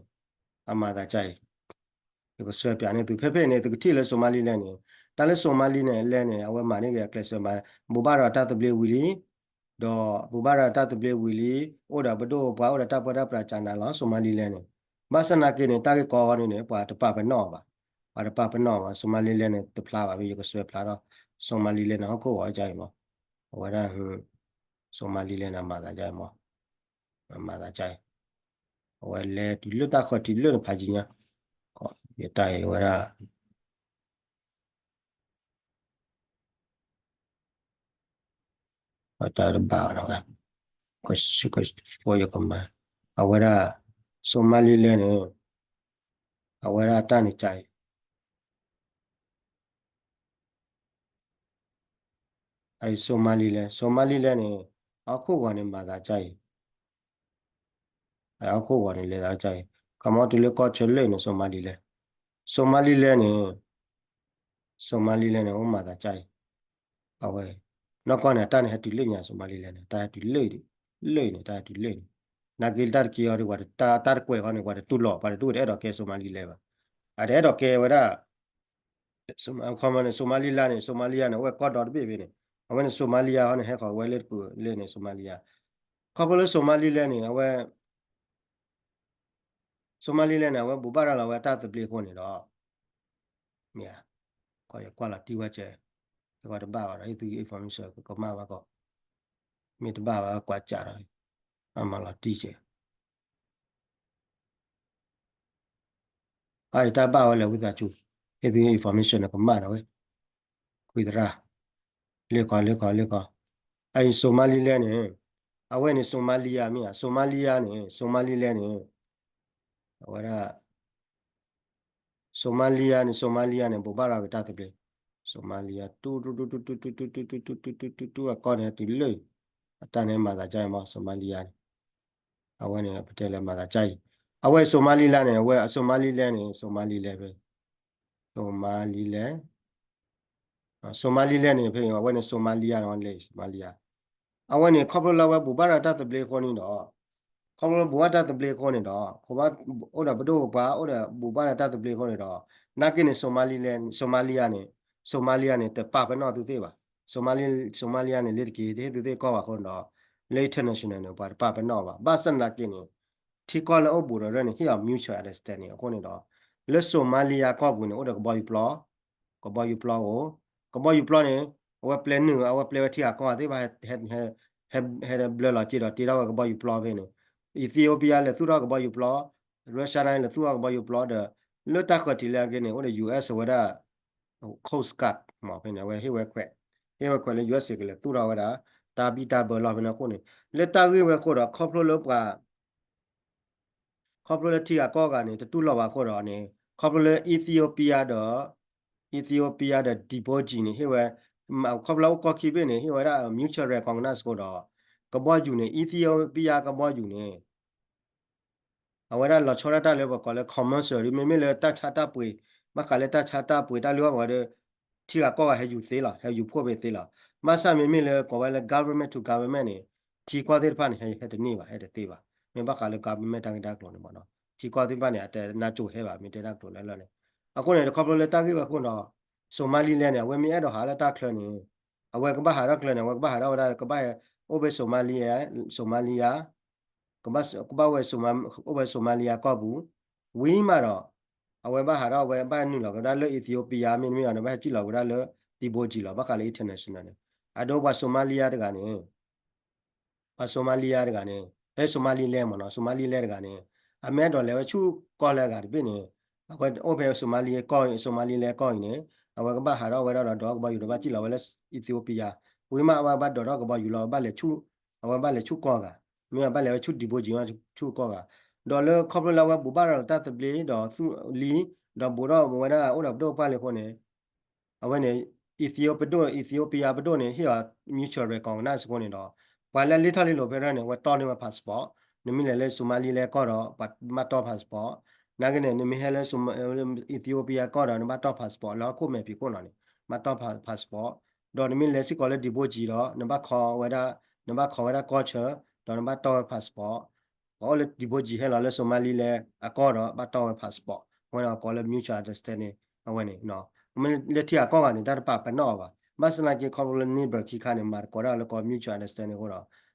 အမၤသးကါအံၤ ယကစွဲပၠးန့ၢ်သု ဖဲဖဲန့ၣ် သုကထံၣ်လၢ Somaliland န့ၣ် တၢ်လၢ Somaliland လဲၣ်န့ၣ် အဝဲမၤန့ၢ်က့ၤအကျဲးစၢးမၤ ဘိးဘၣ်ရၤတၢ်သဘျ့ဝံၤလံ ဒီးဘိးဘၣ်ရၤတၢ်သဘျ့ဝံၤလံ အိၣ်ဒီးပဒိၣ်ပပှၢ် အိၣ်ဒီးတၢ်ပၢတၢ်ပြးကၠးနၤလီၤ Somaliland န့ၣ် ဘၣ်ဆၣ်နာ်က့န့ၣ် တၢ်ဂ့ၢ်ကီဝဲန့ၣ်န့ၣ် ပှၤတပာ်ပနီၣ်ဘၣ် ပှၤတပာ်ပနီၣ်ဘၣ် Somaliland န့ၣ် တဖျါဘၣ် ဖဲယကစွဲဖျါထီၣ် Somaliland န့ၣ် ဟီၣ်ခိၣ်ဂီၤကါအံၤမး အဝဲဒၣ် Somaliland န့ၣ် အမၤသးကါအံၤမး အမၤသးကါအံၤ အဝဲလဲၤတုၤလၢတၢ်ဃၢၤတုၤလၢနဖးယံၤညါ ယတၢ်အံၤဝဲဒၣ် အတၢ်တဘၣ်ဝဲ ယကမၤ အဝဲဒၣ် Somaliland န့ၣ် အဝဲဒၣ်တၢ်န့ၣ်ကါအံၤ အအံၤ Somaliland, Somaliland န့ၣ် ဟီၣ်ခိၣ်ဂီၤန့ၣ် မၤသးကါအံၤ ဟီၣ်ခိၣ်ဂီၤန့ၣ် လဲၤသးကါအံၤ ခီမီတုၤလၢကီၢ်ဆၢလၢန့ၣ် Somaliland, Somaliland န့ၣ် Somaliland န့ၣ် အိၣ်မၤသးကါအံၤ အဝဲ နီၢ်ကီၢ်န့ၣ် အတၢ်န့ၣ်ဟဲတုၤလၢညါ Somaliland န့ၣ် တၢ်ဟဲတုၤလၢ လၢန့ၣ် တၢ်ဟဲတုၤလၢန့ၣ် နာ်က့တၢ်တက့ၢ်အီၤဒီး ပှၤတၢ်တကွဲးဃီန့ၣ် ပှၤတတူၢ်လိာ် ပှၤတတူၢ်တအဲၣ်ဒိးကဲ Somaliland ဘၣ် အတအဲၣ်ဒိးကဲဝဲဒၣ် ခီမီန့ၣ် Somaliland န့ၣ် Somalia န့ၣ် အိၣ်ဝဲကီၢ်ဒီတဘ့ၣ်ဖဲန့ၣ် အဝဲန့ၣ် Somalia ဟီန့ၣ် ဟဲဃီၤဝဲလၢတပူၤလၢန့ၣ် Somalia ခီဖျိလၢ Somaliland န့ၣ် အဝဲ Somaliland န့ၣ် အဝဲဘိးဘၣ်ရၤလီၤဝဲအတၢ်သဘျ့အဃိန့ၣ်ဒီး မ့ၢ်ဧါ ကီၢ်ယကွၢ်လီၤတံၢ်ဝဲကဲ ကီၢ်တဘၣ်ဘၣ်ဒီး ဟ့ၣ်သု information ကမၣ်ဘၣ်ကီး မ့ၢ်တဘၣ်ဘၣ်ကွၢ်စးဒီး အမၤလီၤတံၢ်ကဲ အအံၤတၢ်ဘၣ်ဝဲလၢဝံသးစူၤ ဟ့ၣ်သု information န့ၣ် ကမၣ်ဒီးဝဲ ခွံသရၣ် လ့ၣ်ခီ လ့ၣ်ခီ လ့ၣ်ခီ အအံၤ Somaliland န့ၣ် အဝဲန့ၣ် Somalia မ့ၢ်ဧါ Somalia န့ၣ် Somaliland န့ၣ် အဝဲဒၣ် Somalia န့ၣ် Somalia န့ၣ် ဘိးဘၣ်ရၤက့ၤတၢ်သဘျ့ Somalia တူၢ်တူၢ်တူၢ်တူၢ်တူၢ်တူၢ်တူၢ်တူၢ်တူၢ်တူၢ် အကီၢ်န့ၣ်ဟဲတုၤလၢ အတၢ်န့ၣ်မၤသးကါအံၤမး Somaliland န့ၣ် အဝဲန့ၣ် ပတဲလၢမၤသးကါအံၤ အဝဲ Somaliland န့ၣ် အဝဲ Somaliland န့ၣ် Somaliland ဖဲ Somaliland Somaliland န့ၣ် ဖဲအံၤ အဝဲန့ၣ် Somalia န့ၣ် လၢ Somalia အဝဲန့ၣ် ခီဖျိလၢအဝဲဘိးဘၣ်ရၤတၢ်သဘျ့အဃိန့ၣ်ဒီး ခီဖျိဘိးဘၣ်တၢ်သဘျ့အဃိန့ၣ်ဒီး ခိၣ်ဘၣ် အိၣ်ဒီးပဒိၣ်ပပှၢ် အိၣ်ဒီးဘိးဘၣ်ရၤတၢ်သဘျ့အဃိန့ၣ်ဒီး နာ်က့န့ၣ် Somaliland Somalia န့ၣ် Somalia န့ၣ် တပာ်ပနီၣ်သုသ့ၣ်ဘၣ် Somali Somalia န့ၣ် လၢတက့ၢ် တဟ့ၣ်သုသ့ၣ်ကီၢ်ဘၣ်အဃိန့ၣ်ဒီး လၢ international န့ၣ် ပှၤတပာ်ပနီၣ်ဘၣ် ဘၣ်ဆၣ်သနာ်က့န့ၣ် ထံကီၢ်လၢအိၣ်ဘူးဒီးရၢန့ၣ် ဟ့ၣ်အီၤ mutual understanding အဃိန့ၣ်ဒီး လၢ Somalia ကီၢ်ပူၤန့ၣ် အိၣ်ဒီးကဘီယူၤပျီ ကဘီယူၤပျီအိၣ် ကဘီယူၤပျီန့ၣ် အဝဲပျဲနုာ် အဝဲပျဲဝဲထံဂၤကီၢ်ဂၤသ့ၣ်တဖၣ် ဟဲ ဟဲ ဟဲ ဟဲတဘျၢလီၤစ့ဒီးတ့ထီၣ်ဝဲကဘီယူၤပျီဖဲန့ၣ် Ethiopia လဲၤသူၣ်ထီၣ်ကဘီယူၤပျီ Russia န့ၣ် လဲၤသူၣ်ထီၣ်ကဘီယူၤပျီဒီး လၢတၢ်ဃၢၤထံးလၢအဂ့ၢ်န့ၣ် အိၣ်ဒီး US အဝဲဒၣ် Coast Guard မ့ၢ်ဖဲန့ၣ် အဝဲဟ့ၣ်ဝဲခွဲး ဟ့ၣ်ဝဲခွဲးလၢ US ကလဲၤသူၣ်ထီၣ်ဝဲဒၣ် တၢ်ဘံၣ်တၢ်ဘၢလီၤဖဲန့ၣ်အဃိန့ၣ် လၢတၢ်ဂ့ၢ်ဝဲအဃိဒီး ခီဖျိလၢပှၤ ခီဖျိလၢထံဂၤကီၢ်ဂၤန့ၣ် တတူၢ်လိာ်ဘၣ်အဃိဒီးန့ၣ် ခီဖျိလၢ Ethiopia ဒီး Ethiopia ဒီး Djibouti န့ၣ် ဟ့ၣ်ဝဲ ခီဖျိလၢအိၣ်ကီၢ်ခံဘ့ၣ်န့ၣ် ဟ့ၣ်ဝဲဒၣ် mutual recognize အဃိဒီး ကဘီယူၤန့ၣ် Ethiopia ကဘီယူၤန့ၣ် အဝဲဒၣ်လီၤဆီဒၣ်တၢ်လၢပကိးလၢ commercial ဒ်မ့မ့ၢ်လၢတၢ်ဆါတၢ်ပှ့ၤ ဘၣ်ဃးလၢတၢ်ဆါတၢ်ပှ့ၤတၢ်လုၢ်အီၣ်ပှၤဒီး ထံဂၤကီၢ်ဂၤဟဲယူၤသ့လီၤ ဟဲယူၤဖှိၣ်ဖဲသ့လီၤ. ဘၣ်ဆၣ်မ့မ့ၢ်လၢကိးဝဲလၢ government to government န့ၣ် ထံကီၢ်သ့ၣ်တဖၣ်န့ၣ် ဟဲ ဟဲတန့ၢ်ဘၣ် ဟဲတသ့ဘၣ်. မ့ၢ်ဘၣ်ဃးလၢ government တၢ်ဂ့ၢ်တၢ်ကျိၤန့ၣ်မ့ၢ်နီၤ ထံကီၢ်သ့ၣ်တဖၣ်န့ၣ် အတနါစိၤဟဲဘၣ် မ့ၢ်တဲတၢ်ကတိၤလၢလၢ်န့ၣ်. အဃိန့ၣ် ခီဖျိလၢတၢ်ဂ့ၢ်ဝဲအဃိဒီး Somaliland န့ၣ် အဝဲမ့ၢ်အဲၣ်ဒိးဟးလၢတၢ်ချၢန့ၣ် အဝဲကဘၣ်ဟးထီၣ်ချၢန့ၣ် အဝဲကဘၣ်ဟးထီၣ်ဝဲဒၣ် ကဘၣ်ဟဲအိၣ်ဖဲ Somalia Somalia ကဘၣ် ကဘၣ်ဝဲ Soma- အိၣ်ဖဲ Somalia ကီၢ်ပူၤ ဝံၤမးဒီး အဝဲဘၣ်ဟးထီၣ်ဝဲဘၣ်နုာ်လီၤက့ၤဝဲဒၣ်လၢ Ethiopia မ့တမ့ၢ်ဒီး ဘၣ်ဟဲစံၣ်လီၤဝဲဒၣ်လၢ Djibouti လီၤ ဘၣ်ဃးလၢ international န့ၣ် အဒိပှၤ Somalia တဂၤန့ၣ် ပှၤ Somalia တဂၤန့ၣ် ဖဲ Somaliland မ့ၢ်နီၤ Somaliland တဂၤန့ၣ် အမ့ၢ်အဲၣ်ဒိးလဲၤဝဲဆူၣ်ကီၢ်လၢအဂၤတဘ့ၣ်န့ၣ် အဝဲအိၣ်ဖဲ Somali ကီၢ် Somaliland ကီၢ်အံၤန့ၣ် အဝဲကဘၣ်ဟးထီၣ်ဝဲဒၣ်ဒီး ဒိးကဘီယူၤဒီးဘၣ်စံၣ်လီၤဝဲလၢ Ethiopia ဝံၤမးအဝဲဘၣ်ဒိးထီၣ်ကဘီယူၤလီၤ ဘၣ်လဲၤဆူၣ် အဝဲဘၣ်လဲၤဆူၣ်ကီၢ်ဂၤ မ့ၢ်ဘၣ်လဲၤဝဲဆူၣ် Djibouti ဆူၣ်ကီၢ်ဂၤ ဒီးလၢခီဖျိလၢအဝဲဘူးဘၣ်ဒီးတၢ်သဘျ့ဒီးသူၣ်လံ ဒီးဘူးဒီးဝဲဒၣ်အိၣ်ဒီးပဒိၣ်ပပှၢ်လံအဃိန့ၣ် အဝဲန့ၣ် Ethiopia ပဒိၣ် Ethiopia ပဒိၣ်န့ၣ် ဟ့ၣ်အီၤ mutual recognize အဃိန့ၣ်ဒီး ပှၤလၢလ့ထီၣ်လ့လိာ်ဖဲရဲၣ်န့ၣ် အဝဲတီန့ၢ်ဝဲ passport နမ့ၢ်လဲၤလၢ Somaliland ကီၢ်ဒီး ပှၤဘၣ်တီ passport နာ်က့န့ၣ် နမ့ၢ်ဟဲလၢ Ethiopia ကီၢ်ဒီး နဘၣ်တီ passport လၢဟီၣ်ခိၣ်မဲာ်ဖံးခိၣ်နီၤန့ၣ် ဘၣ်တီ passport ဒီးနမ့ၢ်လဲၤစ့ၢ်ကီးလၢ Djibouti ဒီး နဘၣ်ခီဝဲဒၣ် နဘၣ်ခီဝဲဒၣ်ကီၢ်ဆၢ ဒီးနဘၣ်တီဝဲ passport ပှၤအိၣ်လၢ Djibouti ဟဲလီၤလၢ Somaliland အကီၢ်ဒီး ဘၣ်တီဝဲ passport အဝဲန့ၣ်ကိးလၢ mutual understanding အဝဲန့ၣ် မ့ၢ်လၢထံဂၤကီၢ်ဂၤန့ၣ် တၢ်တပာ်ပနီၣ်အီၤဘၣ် ဘၣ်ဆၣ်သနာ်က့ခီဖျိလၢ neighbor ခံခါန့ၣ် မၤသကိးတၢ်လၢကိး mutual understanding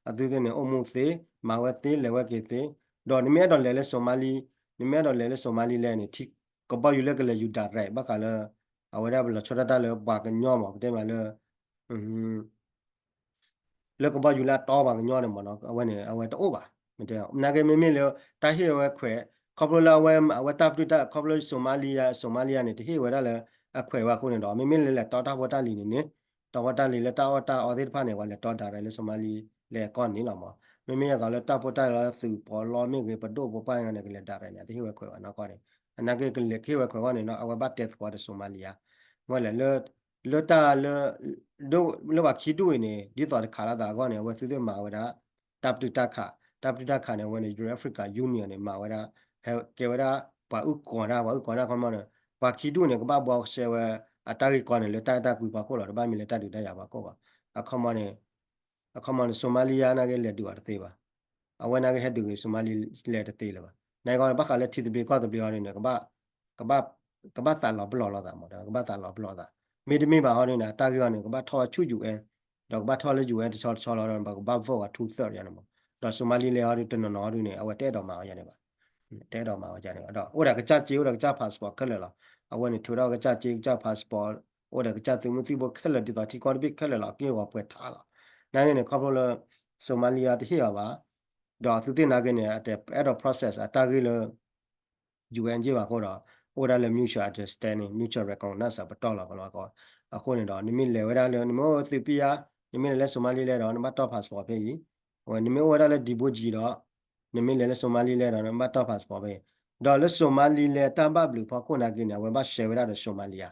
အဃိဒီး အသုသ့ၣ်န့ၣ် အိၣ်မူသ့ မၤဝဲသ့ လဲၤဝဲက့ၤသ့ ဒီးနမ့ၢ်အဲၣ်ဒိးလဲၤလၢ Somali နမ့ၢ်အဲၣ်ဒိးလဲၤလၢ Somaliland န့ၣ် ထံကဘီယူၤလၢကလဲၤယူၤ direct ဘၣ်ဃးလၢ အဝဲဒၣ်ပလီၤဆီဒၣ်တၢ်လၢပှၤကညီမ့ၢ် ပတဲမးလၢ လၢကဘီယူၤလၢအတီပှၤကညီန့ၣ်မ့ၢ်နီၤ အဝဲန့ၣ် အဝဲတအိၣ်ဘၣ် မ့ၢ်တဲ နာ်က့မ့မ့ၢ်လၢ တၢ်ဟ့ၣ်ဝဲခွဲး ခီဖျိလၢအဝဲ အဝဲတၢ်ပတုာ်တၢ် ခီဖျိ Somalia Somalia န့ၣ် တဟ့ၣ်ဝဲဒၣ်လၢအခွဲးဝဲအဃိန့ၣ်ဒီး မ့မ့ၢ်လၢလဲၤတီတၢ်ဖိတၢ်လံၤန့ၣ်န့ၣ် တီဖိတၢ်လံၤလၢတၢ်အီၣ်တၢ်အီသ့ၣ်တဖၣ်န့ၣ် ပှၤလဲၤတီ direct လၢ Somaliland ကီၢ်န့ၣ်လီၤမ့ၢ် မ့မ့ၢ်အသိးလၢတၢ်ဖိတၢ်လံၤလၢသုးပီးလီမ့ၢ်ဂ့ၤ ပဒိၣ်ပပှၢ်န့ၣ် ကလဲၤ direct န့ၣ် တဟ့ၣ်ဝဲခွဲးဘၣ်နီၢ်ကီၢ်န့ၣ် အနာ်က့ကလဲၤဟ့ၣ်ဝဲခွဲးအဂီၢ်န့ၣ်နီၤ အဝဲဘၣ်တဲသကိးဒီး Somalia ဝဲလဲၣ် လၢတၢ်လၢ လၢပှၤခံဒူၣ်အံၤန့ၣ် ဒ်သိးတခးလိာ်သးအဂီၢ်န့ၣ် အဝဲသုသ့ၣ်မၤဝဲဒၣ် တၢ်ပတုာ်တၢ်ခး တၢ်ပတုာ်တၢ်ခးန့ၣ် အဝဲန့ၣ် Euro Africa Union န့ၣ် မၤဝဲဒၣ် ဟဲကဲဝဲဒၣ် ပှၤအုၣ်ကီၤတၢ် ပှၤအုၣ်ကီၤတၢ်ခီမီန့ၣ် ပှၤခံဒူၣ်န့ၣ် ကဘၣ်ဘှီစဲဝဲ အတၢ်ဂ့ၢ်ကီန့ၣ် လၢတၢ်အဲၣ်တၢ်ကွံဖီခိၣ်လီၤ တဘၣ်မ့ၢ်လၢတၢ်ဒုးတၢ်ယၤဖီခိၣ်ဘၣ် အခီမီန့ၣ် အခီမီန့ၣ် Somalia နာ်က့လဲၤဒုးအီၤတသ့ဘၣ်. အဝဲနာ်က့ဟဲဒုးဂ့ၤ Somalia လဲၤတသ့လၢၤဘၣ်. နာ်က့ဘၣ်ဃးလၢထံသဘျ့ကီၢ်သဘျ့အီၤဒ်န့ၣ် ကဘၣ်သးလီၤပလီၢ်လိာ်သးမး ကဘၣ်သးလီၤပလီၢ်သး. မ့တမ့ၢ်ဘၣ်အီၤဒ်န့ၣ် အတၢ်ဂ့ၢ်အီၤန့ၣ် ကဘၣ်ထီၣ်ဝဲဆူ ယူၣ်အဲၣ် ဒီးကဘၣ်ထီၣ်လၢ ယူၣ်အဲၣ် တဆီတဆီလီၤဒီး ပကဘၣ် vote အီၤ two third ယၤန့ၣ်မး. ဒီး Somalia အီၤဒ်တနီၤနီၤအီၤဒ်န့ၣ် အဝဲတအဲၣ်ဒိးမၤဝဲယၤန့ၣ်ဘၣ်. တအဲၣ်ဒိးမၤဝဲယၤန့ၣ်ဘၣ်. ဒီးအိၣ်ဒီးကစၢ်စ့ အိၣ်ဒီးကစၢ် passport ခဲလၢာ်လီၤ. အဝဲန့ၣ်ထုးထီၣ်ကစၢ်စ့ ကစၢ် passport အိၣ်ဒီးကစၢ်သုးမုၢ်သံၣ်ဘိခဲလၢာ် ဒ်သိးထံကီၢ်တဘ့ၣ်ခဲလၢာ်လီၤ က့ၢ်ဂီၤပှဲၤထးလီၤ. နာ်က့န့ၣ် ခီဖျိလၢ Somalia တဟ့ၣ်အီၤဘၣ်. ဒီးသုသ့ၣ်နာ်က့န့ၣ် အတအဲၣ်ဒိး process အတၢ်ဂ့ၢ်လၢ ယူၣ်အဲၣ် က့ၢ်ဘၣ်အဃိဒီး အိၣ်ဝဲဒၣ်လၢ mutual understanding mutual recognize ပတီၢ်လီၤကလီကီ အဃိန့ၣ်ဒီး နမ့ၢ်လဲၤဝဲဒၣ်လၢ နမ့ၢ်အိၣ်သုးပံယါ နမ့ၢ်လဲၤလၢ Somalia လဲၣ်ဒီး နဘၣ်တီၢ် passport ဖဲအံၤ. အဝဲ နမ့ၢ်အိၣ်ဝဲဒၣ်လၢ Djibouti ဒီး နမ့ၢ်လဲၤလၢ Somalia လဲၣ်ဒီး နဘၣ်တီၢ် passport ဖဲအံၤ. ဒီးလၢ Somalia တၢ်ဘၣ်ဘျုးဖီခိၣ်နာ်က့န့ၣ် အဝဲဘၣ် share ဝဲဒၣ်ဒီး Somalia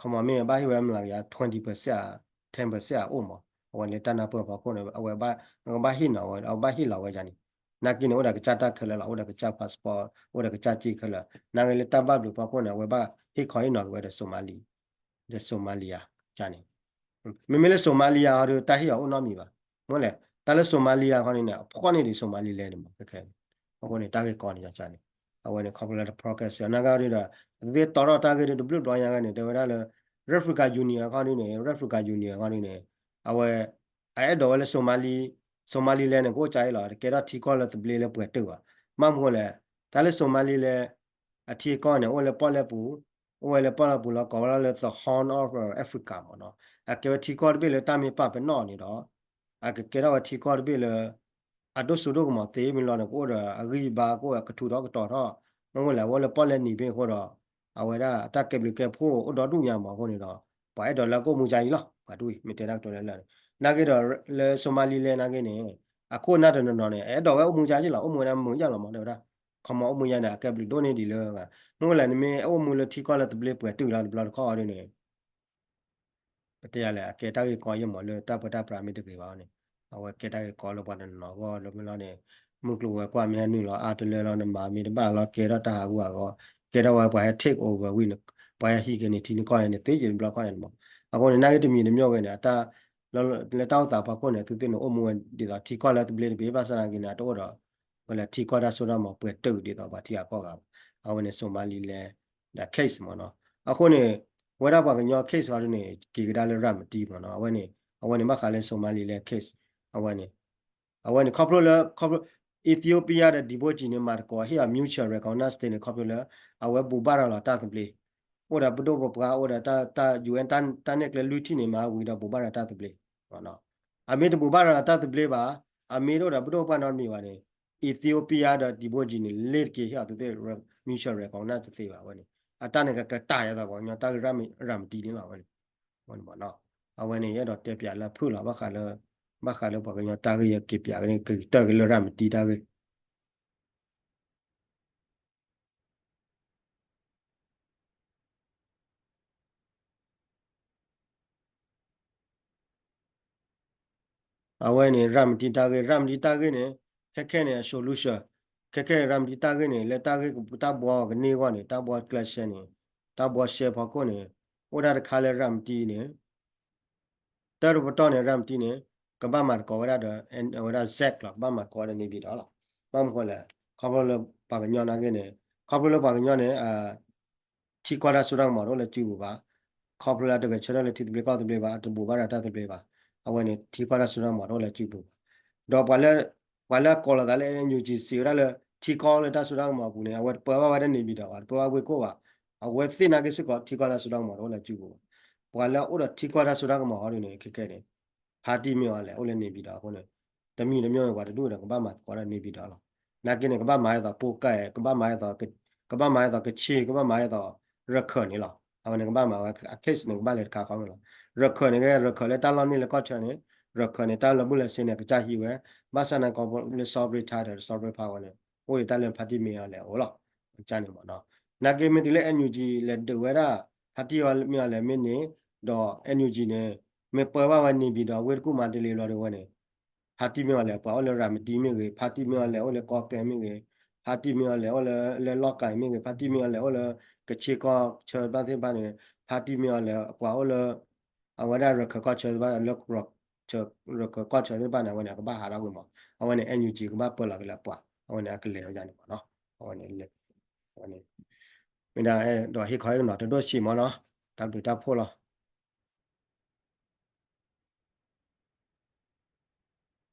ခီမီမ့ၢ်ဘၣ်ဟ့ၣ်ဝဲမလၤကယၤ twenty percent အ ten percent အအိၣ်မး အဝဲလၢတၢ်နၢ်ပၢၢ်ဖီခိၣ်န့ၣ် အဝဲဘၣ်ဟ့ၣ်နီၤဝဲ အဝဲဘၣ်ဟ့ၣ်လီၤဝဲယၤန့ၣ် နာ်က့န့ၣ် အိၣ်ဒီးကစၢ်တၢ်ခဲလၢာ်လီၤ အိၣ်ဒီးကစၢ် passport အိၣ်ဒီးကစၢ်စ့ခဲလၢာ် နာ်က့လၢတၢ်ဘၣ်ဘျုးဖီခိၣ်န့ၣ် အဝဲဘၣ်ဟ့ၣ်ခီဟ့ၣ်နီၤက့ၤဝဲဒီး Somalia ဒီး Somalia န့ၣ် မ့မ့ၢ်လၢ Somalia အီၤဒီး တၢ်ဟ့ၣ်အီၤအိၣ်နီတမံၤဘၣ်. မ့ၢ်လဲၣ် တၢ်လၢ Somalia ခီန့ၣ်န့ၣ် အဖှီၣ်န့ၢ်ဒံး Somalia လဲၣ်န့ၣ်မး ခဲခဲန့ၣ် အဃိန့ၣ် တၢ်ဂ့ၢ်ကီန့ၣ် န့ၣ် အဝဲန့ၣ် ခီဖျိလၢတ progress နာ်က့ဒ်ဒီး အသ့တီထီၣ်တၢ်ဂ့ၢ်ဒ်တဘျုးဘျီညါဂ့ၤန့ၣ် တဲဝဲဒၣ်လၢ Africa Union အခီဒ်န့ၣ် Africa Union အခီဒ်န့ၣ် အဝဲ အအဲၣ်ဒိးဝဲလၢ Somali Somaliland န့ၣ် ကအိၣ်ကၠါအံၤလီၤ တကဲထီၣ်ထံကီၢ်လၢသဘျ့လၢပှဲၤတၢၢ်ဘၣ်. ဘၣ်မနုၤလဲၣ် တၢ်လၢ Somaliland အထံအကီၢ်န့ၣ် အိၣ်လၢပီၣ်လဲၣ်ပူၤ အိၣ်ဝဲလၢပီၣ်လဲၣ်ပူၤလီၤ ကိးဝဲဒၣ်လၢ the Horn of Africa မ့ၢ်နီၤ အကဲဝဲထံကီၢ်တဘ့ၣ်လၢတၢ်မ့ၢ်ပာ်ပနီၣ်န့ၣ်ဒီး အကကဲထီၣ်ဝဲထံကီၢ်တဘ့ၣ်လၢ အဒိၣ်စိဒိၣ်ကမီၤသ့မ့ၢ်လီၤန့ၣ် ကအိၣ်ဒီးအဂံၢ်အဘါ ကအိၣ်ဒီးကထူးထီၣ်ကတီၤထီၣ် မ့ၢ်ဝဲလဲၣ် အဝဲလၢပီၣ်လဲၣ်နံၤဘ့ၣ်အဃိဒီး အဝဲဒၣ်အတၢ်ကဲဘျုးကဲဖှိၣ်အိၣ်ဒီဒူၣ်ညါမးအဃိန့ၣ်ဒီး ပှၤအဲၣ်ဒိးလၢကအိၣ်မူကၠါအံၤလီၤ ပှၤတဝံၤ မ့ၢ်တဲတၢ်ကတိၤလၢလၢ်န့ၣ် နာ်က့ဒီးလၢ Somaliland နာ်က့န့ၣ် အခိၣ်အနၢ်တနီၤနီၤန့ၣ် အအဲၣ်ဒိးဝဲအိၣ်မူကၠါက့လီၤ အိၣ်မူဝဲဒၣ်မုာ်ယါလီၤမး တဲဝဲဒၣ် ခီမီအိၣ်မူယါန့ၣ် အကဲဘျုးဒိၣ်န့ၢ်ဒံးလၢ, မ့ၢ်လၢနမ့ၢ်အိၣ်မူလၢထံကီၢ်လၢသဘျ့ပှဲၤတုာ်လီၤတဘျီတခီၣ်အီၤဒ်န့ၣ် ပတဲယၤလဲၣ် အကဲတၢ်ဂ့ၢ်ကီယဲၢ်မး လၢတၢ်ပၢတၢ်ပြးမ့ၢ်တဂ့ၤဘၣ်န့ၣ်, အဝဲကဲတၢ်ဂ့ၢ်ကီလၢပှၤတနီၤနီၤအဂီၢ်လၢမ့ၢ်လီၤန့ၣ်, မုၢ်ကျိၤဝဲၤကွာ်မ့ၢ်ဟဲနုာ်လီၤအါတလၢလီၤ နမၤမ့ၢ်တဘၣ်လီၤ ကဲထီၣ်တၢ်ဟးဂူာ်ဟးဂီၤ, ကဲထီၣ်ဝဲပှၤဟဲ take over ဝံၤန့ၣ်, ပှၤဟဲဟံးက့ၤန့ၣ် ထံနကီၢ်ဟဲန့ၣ် သ့က့ၤတဘျီခီၣ်န့ၣ်မး, အဃိန့ၣ် နာ်က့တမံၤတမံၤဝဲန့ၣ် အတၢ် လၢတၢ်အိၣ်သးဖီခိၣ်န့ၣ် သုသ့ၣ်န့ၣ် အိၣ်မူဝဲဒ်သိးထံကီၢ်လၢသဘျ့တဘ့ၣ် ဘၣ်ဆၣ်နာ်က့န့ၣ် အတအိၣ်ဒီး ဝဲလၢထံကီၢ်တၢ်စိတၢ်ကမီၤပှဲၤတုာ်ဒ်သိးပှၤထံဂၤကီၢ်ဂၤဘၣ်, အဝဲန့ၣ် Somaliland ဒီး case မ့ၢ်နီၤ, အဃိန့ၣ် ဝဲဒၣ်ပှၤကညီ case အီၤဒ်န့ၣ် က့ၤကဒါလၢရၤမတံမ့ၢ်နီၤ, အဝဲန့ၣ် အဝဲန့ၣ်ဘၣ်ဃးလၢ Somaliland case အဝဲန့ၣ် အဝဲန့ၣ်ခီဖျိလၢ ခီဖျိ Ethiopia ဒီး Djibouti န့ၣ် မၤသကိးဟ့ၣ်အီၤ mutual recognize န့ၣ် ခီဖျိလၢ အဝဲဘူးဘၣ်ရၤလီၤတၢ်သဘျ့, အိၣ်ဒီးပဒိၣ်ပပှၢ် အိၣ်ဒီးတၢ် UN တၢ်နဲၣ်ကျဲလွံၢ်ထံၣ်န့ၣ် မၤဝံၤဒီးဘူးဘၣ်ရၤတၢ်သဘျ့, အမ့ၢ်တဘူးဘၣ်ရၤလီၤတၢ်သဘျ့ဘၣ်, အမ့ၢ်တအိၣ်ဒီးပဒိၣ်ပပှၢ်နီတမံၤဘၣ်န့ၣ် Ethiopia ဒီး Djibouti န့ၣ် လ့တက့ၤဟ့ၣ်အီၤသုသ့ၣ် mutual recognize တသ့ဘၣ်ဝဲန့ၣ်, အတၢ်န့ၣ်ကကတၢၢ်ယဲသိးပှၤကညီတၢ်ဂ့ၢ်ရၤမတံန့ၣ်လီၤဝဲန့ၣ် အဝဲန့ၣ်ယအဲၣ်ဒိးတဲပၠးလၢအဖုၣ်လီၤ ဘၣ်ဃးလၢ ဘၣ်ဃးလၢပှၤကညီတၢ်ဂ့ၢ်ယက့ၤပၠးက့ၤန့ၣ် ကကတၢၢ်က့ၤလၢရၤမတံတၢ်ဂ့ၢ် အဝဲန့ၣ် ရၤမတံတၢ်ဂ့ၢ် ရၤမတံတၢ်ဂ့ၢ်န့ၣ် ခဲခဲန့ၣ် အ solution ခဲခဲ ရၤမတံတၢ်ဂ့ၢ်န့ၣ် လၢတၢ်ဂ့ၢ်တၢ်ဘှီကန့ၢ်အဂီၢ်န့ၣ် တၢ်ဘှီကျဲးစၢးန့ၣ် တၢ်ဘှီရှဲဖီခိၣ်န့ၣ် အိၣ်ဒၣ်တခါလၢရၤမတံန့ၣ် တၢ်တပတီၢ်န့ၣ် ရၤမတံန့ၣ် ကဘၣ်မၤသကိးဝဲဒၣ်ဒီး ဝဲဒၣ် zec လီၤ ကဘၣ်မၤသကိးဝဲဒၣ် နေပြည်တော် လီၤ. ဘၣ်မနုၤဃိလဲၣ် ခီဖျိလၢပှၤကညီနာ်က့န့ၣ် ခီဖျိလၢပှၤကညီန့ၣ် ထံကီၢ်တၢ်စိတၢ်ကမီၤတအိၣ်လၢစုပူၤဘၣ်. ခီဖျိလၢတဂဲၤဆၢထၢၣ်လၢထံသဘျ့ကီၢ်သဘျ့ဘၣ် အတဘူးဘၣ်ဒီးတၢ်သဘျ့ဘၣ်. အဝဲန့ၣ် ထံကီၢ်တၢ်စိတၢ်ကမီၤတအိၣ်လၢစုပူၤဘၣ်. ဒီးပှၤလၢ ပှၤလၢကိးလီၤသးလၢ NUG စံးဝဲဒၣ်လၢ ထံကီၢ်လၢတၢ်စိတၢ်ကမီၤအပူၤန့ၣ် အဝဲတပၢဘၣ်ဝဲဒၣ် နေပြည်တော် ဘၣ် တပၢဘၣ်ဝ့ၢ်ခိၣ်ဘၣ်. အဝဲသ့ၣ်နာ်က့စ့ၢ်ကီး ထံကီၢ်တၢ်စိတၢ်ကမီၤတအိၣ်လၢစုပူၤဘၣ်. ပှၤလၢအအိၣ်ဒီးထံကီၢ်တၢ်စိတၢ်ကမီၤအီၤဒ်န့ၣ် ခဲခဲန့ၣ် ဖါတံၢ်မ့ၢ်အီၤလဲၣ် အိၣ်လၢ နေပြည်တော် အဃိန့ၣ် တမံၤတမံၤပှၤတဒူၣ်ဒီး ကဘၣ်မၤသကိးဒီး နေပြည်တော် လီၤ. နာ်က့န့ၣ် ကဘၣ်မၤအသး ကိုးကန့် ကဘၣ်မၤအသး ကဘၣ်မၤအသး ကချင် ကဘၣ်မၤအသး ရခိုင် န့ၣ်လီၤ. အဝဲန့ၣ်ကဘၣ်မၤဝဲ အ case န့ၣ် ကဘၣ်လဲၤတခါခီမ့ၢ်လီၤ. ရခိုင် န့ၣ် ရခိုင် လၢတၢ်လီၢ်န့ၢ်လၢကီၢ်ဆၢန့ၣ် ရခိုင် န့ၣ် တၢ်လၢာ်ဘူၣ်လၢာ်စ့န့ၣ် ကစၢ်ဟံးဝဲ ဘၣ်ဆၣ်နာ်က့လၢ sovereign title sovereign power န့ၣ် အိၣ်ဒီးတၢ်လၢဖါတံၢ်မ့ၢ်အီၤလဲၣ်အအိၣ်လီၤ. ကန့ၣ်မ့ၢ်နီၤ နာ်က့မ့ၢ်တုၤလၢ NUG လဲၤဒုးဝဲဒၣ် ဖါတံၢ်မ့ၢ်အီၤလဲၣ်မ့ၢ်န့ၣ် ဒီး NUG န့ၣ် မ့ၢ်ပၢဘၣ်ဝဲ နေပြည်တော် အဝ့ၢ်တကူၣ်မၤတလ့ၤဘျီဒ်ဝဲန့ၣ် ဖါတံၢ်မ့ၢ်အီၤလဲၣ် ပှၤအိၣ်လၢရၤမတံမ့ၢ်ဂ့ၤ ဖါတံၢ်မ့ၢ်အီၤလဲၣ် အိၣ်လၢကီၢ်ကဲမ့ၢ်ဂ့ၤ ဖါတံၢ်မ့ၢ်အီၤလဲၣ် အိၣ်လၢ လၢလီၢ်ကၤမ့ၢ်ဂ့ၤ ဖါတံၢ်မ့ၢ်အီၤလဲၣ် အိၣ်လၢကချ့ၣ်ကီၢ်ဆၢဘၣ်သ့ၣ်တဖၣ်န့ၣ် ဖါတံၢ်မ့ၢ်အီၤလဲၣ် ပှၤအိၣ်လၢ အဝဲဒၣ်ရခိုင်ကီၢ်ဆၢသ့ၣ်တဖၣ် လၢ ရခိုင်ကီၢ်ဆၢသ့ၣ်တဖၣ်န့ၣ် အဝဲန့ၣ် အကဘၣ်ဟးထီၣ်ကွံာ်မး အဝဲန့ၣ် NUG ကဘၣ်ပၢလီၤက့ၤလၢပှၤ အဝဲန့ၣ်အကလဲၤဝဲဒၣ်န့ၣ်မ့ၢ်နီၤ အဝဲန့ၣ် မ့ၢ်ဒၣ်ဒီးဟ့ၣ်ခီဟ့ၣ်ကနီၤတဒိၣ်ဆံးမ့ၢ်နီၤ တၢ်ဘျုးတၢ်ဖှိၣ်လီၤ.